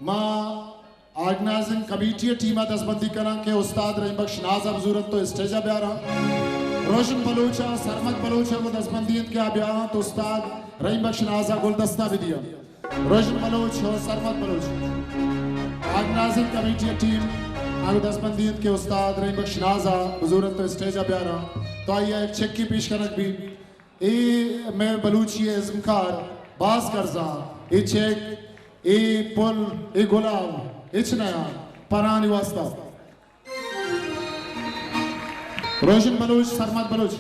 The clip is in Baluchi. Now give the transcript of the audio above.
ما آرگنائزنگ کمیٹی ءِ ٹیم ءَ دزبندی کناں کہ استاد رحیم بخش ناز ءَ بزورنت ءُ اسٹیج ءَ بیاراں۔ روشن بلوچ ءَ سرمد بلوچ ءَ گوں دزبندی انت کہ آ بیاینت، استاد رحیم بخش ناز ءَ گلدستہ بدیاں۔ روشن بلوچ ءُ سرمد بلوچ، آرگنائزنگ کمیٹی ءِ ٹیم ءَ گوں دزبندی انت کہ استاد رحیم بخش ناز ءَ بزورنت ءُ اسٹیج ءَ بیاراں، تو آئی ءَ یک چیکے پیش کنگ بیت۔ اے مئے بلوچی ءِ ازمکار باز کرزاں، اے چیک، اے پل، اے گلاب ہچ نیا پرانی واسطہ۔ روشن بلوچ، سرمد بلوچ۔